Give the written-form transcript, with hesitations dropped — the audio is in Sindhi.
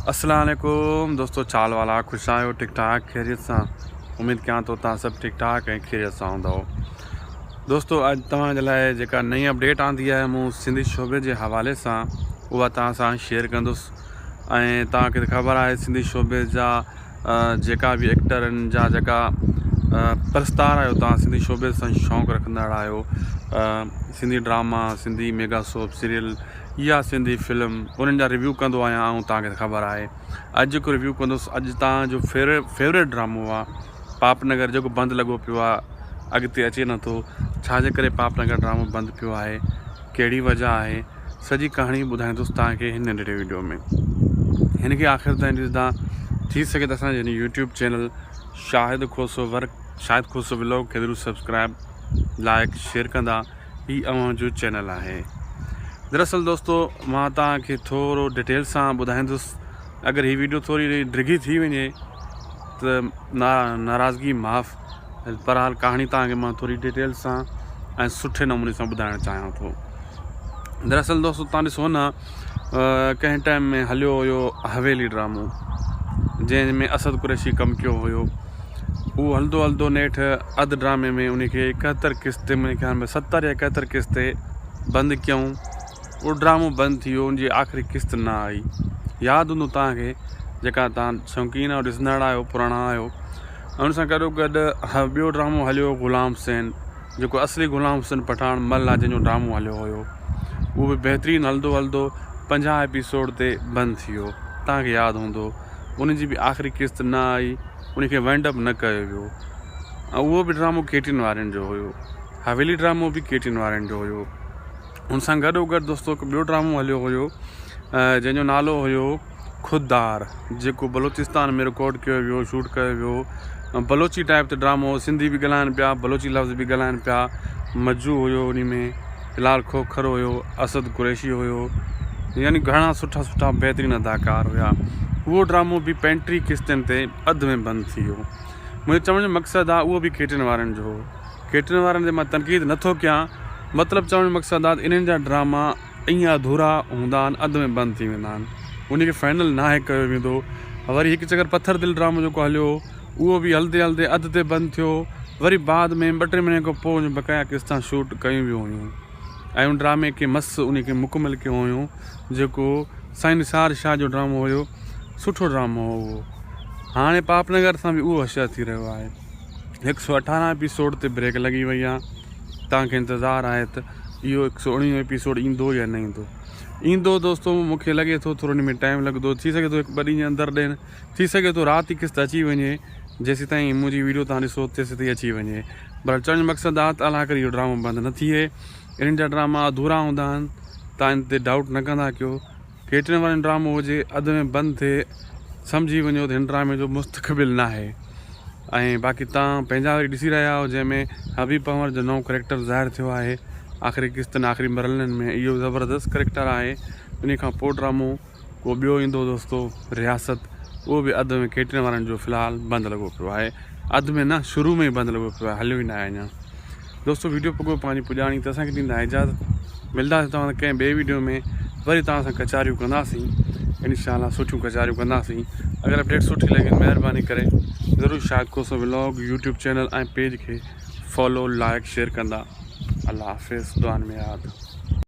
اسلام عليڪم دوستو چال والا خوش آهيو ٺيڪ ٺاڪ خيريت سان اميد ڪيان ٿو توهان سڀ ٺيڪ ٺاڪ ۽ خيريت سان هوندو دوستو اڄ توهان جي لاء جيڪا نئين اپڊيٽ آندي آهي مون سنڌي شعبي جي حوالي سان اها توهان سان شيئر ڪندس ۽ توهان کي خبر آهي سنڌي شعبي جا جيڪا به ايڪٽرن جا جيڪا پرستار آهيو توهان سنڌي شعبي سان شوق رکندڙ آهيو Sindhi drama Sindhi mega soap serial يا سنڌي فلم انهن جا ريويو ڪندو آهيان آئون توهان کي خبر آهي اڄ جيڪو ريويو ڪندس اڄ توهان جو فيوريٽ ڊرامو آ پاپ نگر جيڪو بند لڳو پيو آ اڳتي اچي نٿو ڇا جي ڪري پاپ نگر ڊرامو بند پيو آهي ڪهڙي وجه آهي سڄي ڪهاڻي ٻڌائيندس توهان کي هن ننڍڙي ويڊيو ۾ هن کي آخر تائين ڏسندا ٿي سگهي ته اسان جي هن YouTube channel Shahid Khoso work Shahid Khoso vlog کي ضرور سبسڪرائب لائڪ شيئر ڪندا هي اوهان جو چينل آهي. دراصل دوستو مان توهان کي ٿورو ڊيٽيل سان ٻڌائيندس اگر هي ويڊيو ٿوري ڊگهي ٿي وڃي ته ناراضگي معاف بهرحال ڪهاڻي توهان کي مان ٿوري ڊيٽيل سان ۽ سٺي نموني سان ٻڌائڻ چاهيان ٿو دراصل دوستو توهان ڏسو نه ڪنهن ٽائيم ۾ هليو هيو حويلي ڊرامو جنهن ۾ اسد قريشي ڪم ڪيو هيو اهو هلندو هلندو نيٺ اڌ ڊرامي ۾ ان کي ايڪهتر قسط تي منهنجي خيال ۾ 70 يا 71 قسط تي بند ڪيائون اهو ڊرامو بند ٿي ويو ان جي آخري قسط نه آئي ياد هوندو توهان کي جيڪا توهان شوقين آهيو ڏسندڙ آهيو پراڻا آهيو ان سان گڏو گڏ ٻيو ڊرامو هليو غلام حسين جيڪو اصلي غلام حسين پٺاڻ مل آ جنهن جو ڊرامو هليو هيو اهو به بهترين هلندو هلندو 50 ايپيسوڊ تي بند ٿي ويو توهان کي ياد هوندو ان جي به آخري قسط نه آئي ان کي وائنڊ اپ نه ڪيو ويو ۽ اهو به ڊرامو ڪي ٽين وارن جو هيو حويلي ڊرامو به ڪي ٽين وارن جو هيو ان سان گڏو گڏ دوستو هڪ ٻيو ڊرامو هليو هيو جنهن جو نالو هيو خوددار جيڪو بلوچستان ۾ رڪارڊ ڪيو ويو شوٽ ڪيو ويو بلوچي ٽائپ تي ڊرامو هو سنڌي به ڳالهائن پيا بلوچي لفظ به ڳالهائن پيا مجو هيو ان ۾ هلال کوکر هيو اسد قريشي هيو يعني گهڻا سٺا سٺا بهترين اداڪار هيا اهو ڊرامو به 35 قسطن تي اڌ ۾ بند ٿي ويو منهنجو چوڻ جو مقصد آ اهو به ڪيٽن وارن جو هو ڪيٽن وارن تي مان تنقيد نٿو ڪيان مطلب چوڻ جو مقصد آ ته انهن جا ڊراما ائين اڌورا هوندا آهن اڌ ۾ بند ٿي ويندا آهن ان کي فائنل ناهي ڪيو ويندو وري هڪ چڪر پٿر دل ڊرامو جيڪو هليو اهو به هلندي هلندي اڌ تي بند ٿيو وري بعد ۾ ٻه ٽي مهيني کان پوء ان بقايا قسطان شوٽ ڪيون ويون هيون ۽ ان ڊرامي کي مس ان کي مڪمل ڪيو هيون جيڪو سائين نثار شاهه جو ڊرامو هيو سٺو ڊرامو هو اهو هاڻي پاپ نگر سان به اهو حشر ٿي رهيو آهي هڪ سو اٺارهن ايپيسوڊ تي بريڪ لڳي وئي آهي توهان کي انتظار آهي ته اهو هڪ سو اڻويهون ايپيسوڊ ايندو يا نه ايندو. ايندو دوستو مون کي لڳي ٿو ٿورو ان ۾ ٽائيم لڳندو ٿي سگهي ٿو هڪ ٻه ڏينهن جي اندر ڏين ٿي سگهي ٿو رات ئي قسط اچي وڃي جيسيتائين منهنجي ويڊيو توهان ڏسو تيسيتائين اچي وڃي بهرحال چوڻ جو مقصد آهي ته الله ڪري اهو ڊرامو بند نه ٿئي انهن جا ڊراما اڌورا هوندا آهن توهان ان تي ڊائوٽ نه ڪندا ڪيو ڪيٽرين وارن ڊرامو هجي اڌ ۾ بند ٿئي سمجهي وڃو ته هن ڊرامي جو مستقبل ناهي ۽ باقي تان پنهنجا وري ڏسي رهيا آهيو جنهن ۾ حبيب پنهور جو نئون ڪريڪٽر ظاهر ٿيو آهي آخري قسطن آخري مرحلن ۾ اهو زبردست ڪريڪٽر آهي انهي کان پوء ڊرامو ڪو ٻيو ايندو دوستو رياست اهو به اڌ ۾ ڪيٽرين وارن جو في الحال بند لڳو پيو آهي اڌ ۾ نه شروع ۾ ئي بند لڳو پيو آهي هليو ئي ناهي اڃا دوستو ويڊيو پڳو پنهنجي پڄاڻي ته اسان کي ڏيندا اجازت ملداسين توهان سان ڪنهن ٻئي ويڊيو ۾ وري توهان سان ڪچهريون ڪنداسين انشاء الله سٺيون ڪچهريون ڪنداسين اگر اپڊيٽ سٺي لڳي مهرباني ڪري ضرور Shahid Khoso vlog YouTube channel ۽ page کي فالو لائڪ شيئر ڪندا الله حافظ دعائن ۾ ياد.